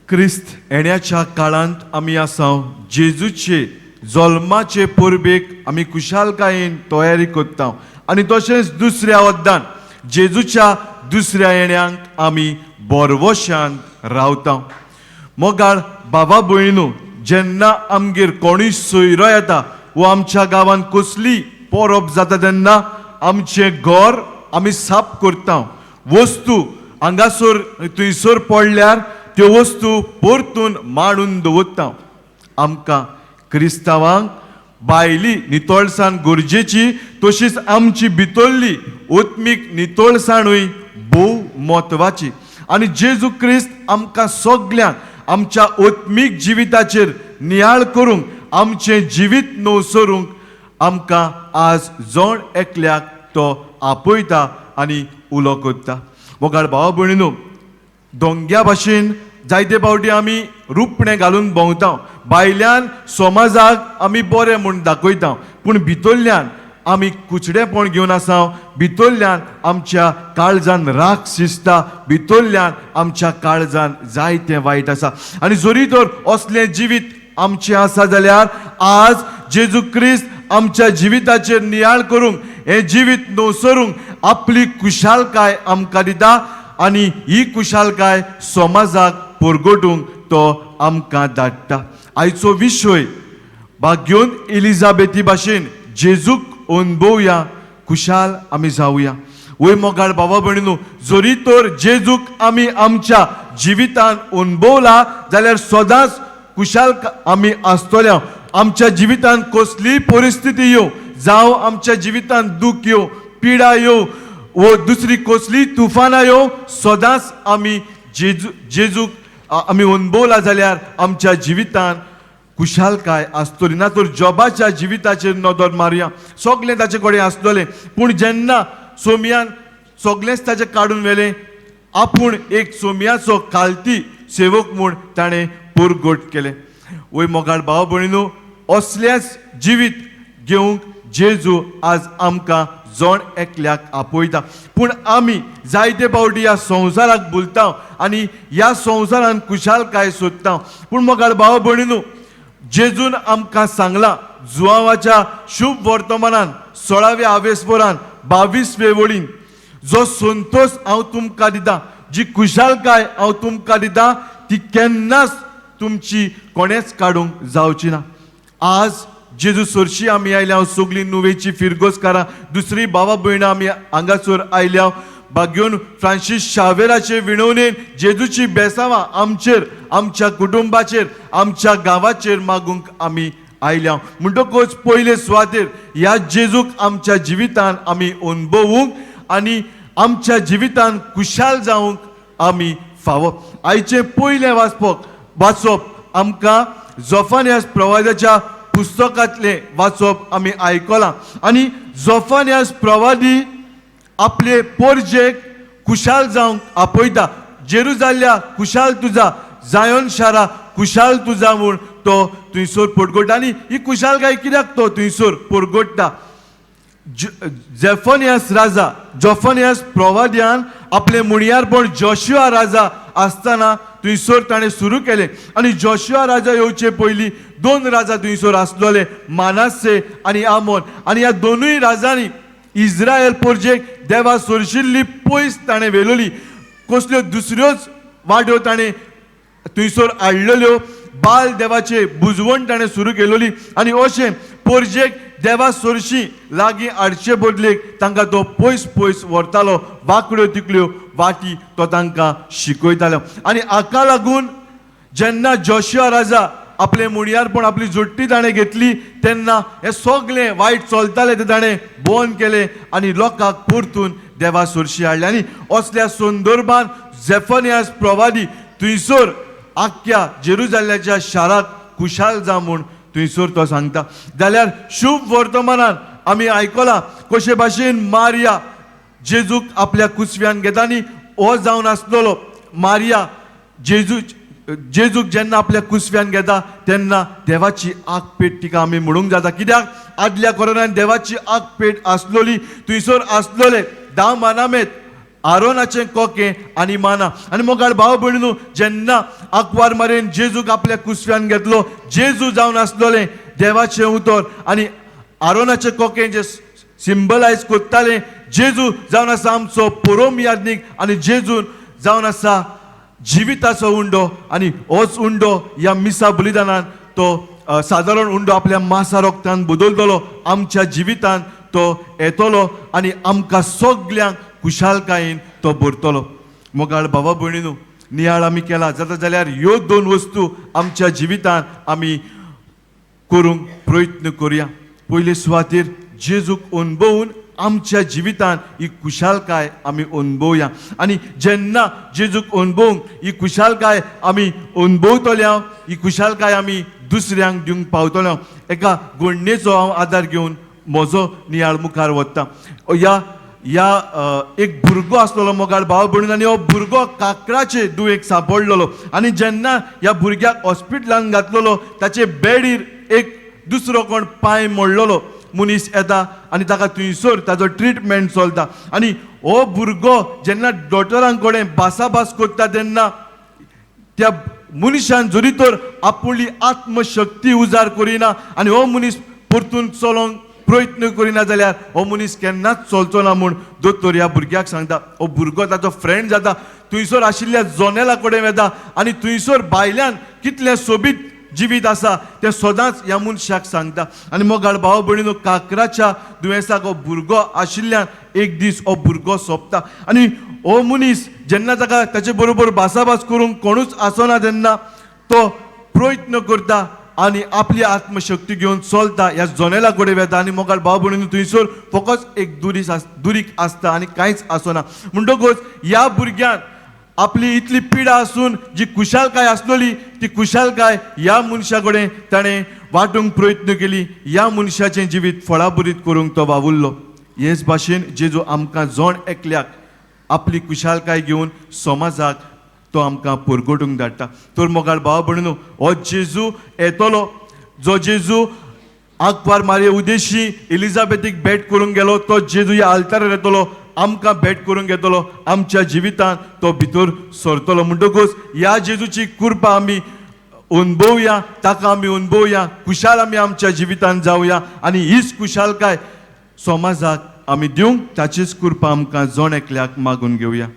क्रिस्त येण्याच्या काळांत आमी आसा. जेजूचे जल्माचे परबेक आमी खुशालकायेन तयारी करता आनी तशेंच दुसऱ्या वद्दान जेजूच्या दुसऱ्या येण्यांक आमी बोरवशान रावता. मोगाळ बाबा भयणू, जेन्ना आमगेर कोणूय सोयरो येता वो आमच्या गांवांत कसली परब जाता तेन्ना आमचें घर आमी साफ करता. वस्तू हांगासर थंयसर पडल्यार त्यो वस्तू परतून मांडून दवरता. आमकां क्रिस्तांवांक भायली नितळसाण गरजेची, तशीच आमची भितरली आत्मीक नितळसाणूय भोव म्हत्वाची. आनी जेजू क्रिस्त आमकां सगल्यांक आमच्या आत्मीक जिविताचेर नियाळ करूंक, आमचें जिवीत नवसरूंक आमकां आज जण एकल्याक तो आपयता आनी उलो करता. मोगाळ भावा भयणीनो, दोंग्या भाशेन जायते फावटी आमी रुपणें घालून भोंवता. भायल्यान समाजाक आमी बरें म्हूण दाखयता, पूण भितरल्यान आमी कुचडेपण घेवन आसा. भितरल्यान आमच्या काळजान राग शिजता, भितरल्यान आमच्या काळजान जायतें वायट आसा. आनी जरी तर असलें जिवीत आमचें आसा जाल्यार आज जेजू क्रिस्त आमच्या जिविताचेर नियाळ करूंक, हें जिवीत नवसरूंक आपली खुशालकाय आमकां दिता आनी ही खुशालकाय समाजाक परगटूंक तो आमकां धाडटा. आयचो विशय, भाग्योन एलिजाबेथी भाशेन जेजूक अनुभवया, खुशाल आमी जावया. वय मोगाळ बाबा भयणीनो, जरी तर जेजूक आमी आमच्या जिवितान अनुभवला जाल्यार सदांच खुशाल आमी आसतल्या. आमच्या जिवितान कसलीय परिस्थिती येवं, जावं आमच्या जिवितान दूख येवं, पिडा येवं वो दुसरी कसलीय तुफानां येवं, सदांच आमी जेजूक आमी अनुभवला जाल्यार आमच्या जिवितान खुशालकाय आसतली. ना तर जॉबाच्या जिविताचेर नदर मारुया. सगळें ताचे कडेन आसतलें, पूण जेन्ना सोमयान सगळेंच ताचें काडून व्हेलें, आपूण एक सोमयाचो खालती सेवक म्हूण ताणें पुरगोट केलें. वय मोगाळ भाव भयणीनो, असलेंच जिवीत घेवंक जेजू आज आमकां जण एकल्याक आपयता. पूण आमी जायते फावटी ह्या संवसाराक भुलता आनी ह्या संवसारान खुशालकाय सोदता. पूण मोगाळ भाव भयणीनो, जेजून आमकां सांगलां जुवांवाच्या शुभ वर्तमानान 16व्या आवेसपोरान 22वे वळीन, जो संतोष हांव तुमकां दितां, जी खुशालकाय हांव तुमकां दितां, ती केन्नाच तुमची कोणेच काडूंक जावची ना. आज जेजू सरशी आमी आयल्या हांव सगळीं नुवेची फिरगोजकारां, दुसरी बाबा भयणां आमी हांगासर आयल्या. भाग्योन फ्रांसीस शावेराचे विणवणेन जेजूची बेसावां आमचेर, आमच्या कुटुंबाचेर, आमच्या गांवाचेर मागूंक आमी आयल्या. म्हणटकूच पयले सुवातेर ह्या जेजूक आमच्या जिवितान आमी अनुभवूंक आनी आमच्या जिवितान खुशाल जावंक आमी फावो. आयचें पयलें वाचप आमकां जोफानियास प्रवादाच्या पुस्तकांतलें वाचप आमी आयकलां. आनी जोफानियास प्रवादी आपले पोरजेक खुशाल जावंक आपयता. जेरुजाल्या खुशाल तुजा, जायोन शारा खुशाल तुजा म्हूण तो थंयसर पोरगोटा. आनी ही खुशालकाय कित्याक तो थंयसर पोरगोट्टा? जेफोनियास राजा, जोफोनियास प्रवाद्यान आपले मुणयारपण जोशुआ राजा आसतना थंयसर ताणें सुरू केलें. आनी जोशुआ राजा येवचे पयलीं दोन राजा थंयसर आसलेले, मानासे आनी आमोन. आनी ह्या दोनूय राजांनी इस्रायल पोरजेक देवा सरशिल्ली पयस ताणें व्हेलोली. कसल्यो दुसऱ्योच वाट्यो ताणें थंयसर हाडलेल्यो, बाल देवाचे बुजवण ताणें सुरू केलोली. आनी अशें पोरजेक देवा सरशी लागीं हाडचे बदलेक तांकां तो पयस पयस व्हरतालो. वांकड्यो तिकल्यो वाटी तो तांकां शिकयतालो. आनी हाका लागून जेन्ना जोशिया राजा आपले मुणयारपण, आपली जोडटी ताणें घेतली, तेन्ना हें सगळें वायट चलतालें तें ताणें बंद केलें आनी लोकांक परतून देवा सरशी हाडलें. आनी असल्या संदर्भान झेफनियास प्रवादी थंयसर आख्ख्या जेरुजाल्याच्या शाराक खुशाल जा म्हूण थंयसर तो सांगता. जाल्यार शुभ वर्तमानान आमी आयकलां कशे भाशेन मारिया जेजूक आपल्या कुसव्यान घेता. आनी हो जावन आसलेलो मारिया जेजूक जेन्ना आपल्या कुसव्यान घेता तेन्ना देवाची आगपेट तिका आमी म्हणूंक जाता. कित्याक आदल्या कोरोनान देवाची आगपेट आसलोली. थंयसर आसलोले 10 मानामेत आरोनाचें कोकें आनी माना. आनी मोगाळ भाव भयणीनू, जेन्ना आंकवार मारयेन जेजूक आपल्या कुसव्यान घेतलो, जेजू जावन आसलोलें देवाचें उतर आनी आरोनाचें कोकें जे सिंबलायज करतालें, जेजू जावन आसा आमचो पोरोम याज्ञीक आनी जेजून जावन आसा जिविताचो उंडो. आनी होच उंडो ह्या मिसा बलिदानान तो सादारण उंडो आपल्या मासा रोगतान बदलतलो, आमच्या जिवितान तो येतलो आनी आमकां सगल्यांक खुशालकायेन तो भरतलो. मोगाळ बाबा भयणीनू, नियाळ आमी केला जाता जाल्यार ह्यो दोन वस्तू आमच्या जिवितान आमी करूंक प्रयत्न करुया. पयले सुवातेर जेजूक अणभवून आमच्या जिवितान ही खुशालकाय आमी अणभवया आनी जेन्ना जेजूक अणभवूंक ही खुशालकाय आमी अणभवतले, ही खुशालकाय आमी दुसऱ्यांक दिवंक पावतले. एका घडणेचो हांव आदार घेवन म्हजो नियाळ मुखार वता. ह्या ह्या एक भुरगो आसलेलो मोगाळ भाव भयणीन आनी हो भुरगो काकराचे दुयेक सांपडलेलो आनी जेन्ना ह्या भुरग्याक हॉस्पिटलान घातलेलो ताचे बेडीर एक दुसरो कोण पांय मोडलेलो मनीस येता आनी ताका थंयसर ताजो ट्रिटमेंट चलता. आनी हो भुरगो जेन्ना दोतोरां कडेन भासाभास करता तेन्ना त्या मनशान जरी तर आपुली आत्मशक्ती उजार करिना आनी हो मनीस परतून चलोंक प्रयत्न करिना जाल्यार हो मनीस केन्नाच चलचो ना म्हूण दोतोर ह्या भुरग्याक सांगता. हो भुरगो ताचो फ्रेंड जाता, थंयसर आशिल्ल्या जोनेला कडेन वेता आनी थंयसर भायल्यान कितलें सोबीत जिवीत आसा तें सदांच ह्या मनशाक सांगता. आनी मोगाळ भाव भयणीनो, काकराच्या दुयेंसाक हो भुरगो आशिल्ल्यान एक दीस हो भुरगो सोंपता आनी हो मनीस जेन्ना ताका ताचे बरोबर भासाभास करूंक कोणूच आसना तेन्ना तो प्रयत्न करता आनी आपली आत्मशक्ती घेवन चलता, ह्या जोनेला कडेन वेता आनी मोगाळ भाव भयणीनो थंयसर फकत एक दुरीस दुरीक आसता आनी कांयच आसना. म्हणटकूच ह्या भुरग्यान आपली इतली पिडा आसून जी खुशालकाय आसलेली ती खुशालकाय ह्या मनशा कडेन ताणें वांटूंक प्रयत्न केली. ह्या मनशाचें जिवीत फळाबरीत करूंक तो वावुरलो. हेच भाशेन जेजू आमकां जण एकल्याक आपली खुशालकाय घेवन समाजाक तो आमकां परगटूंक धाडटा. तर मोगाळ भाव भयणीनो, हो जेजू येतलो, जो जेजू आंकवार मारये उदेशी एलिजाबेथीक भेट करूंक गेलो तो जेजू ह्या आल्तारार येतलो, आमकां भेट करूंक येतलो, आमच्या जिवितांत तो भितर सरतलो. म्हणटकूच ह्या जेजूची कृपा आमी अणभवया, ताका आमी अणभवया, खुशाल आमी आमच्या जिवितांत जावया आनी हीच खुशालकाय समाजाक आमी दिवंक ताचीच कृपा आमकां जण एकल्याक मागून घेवया.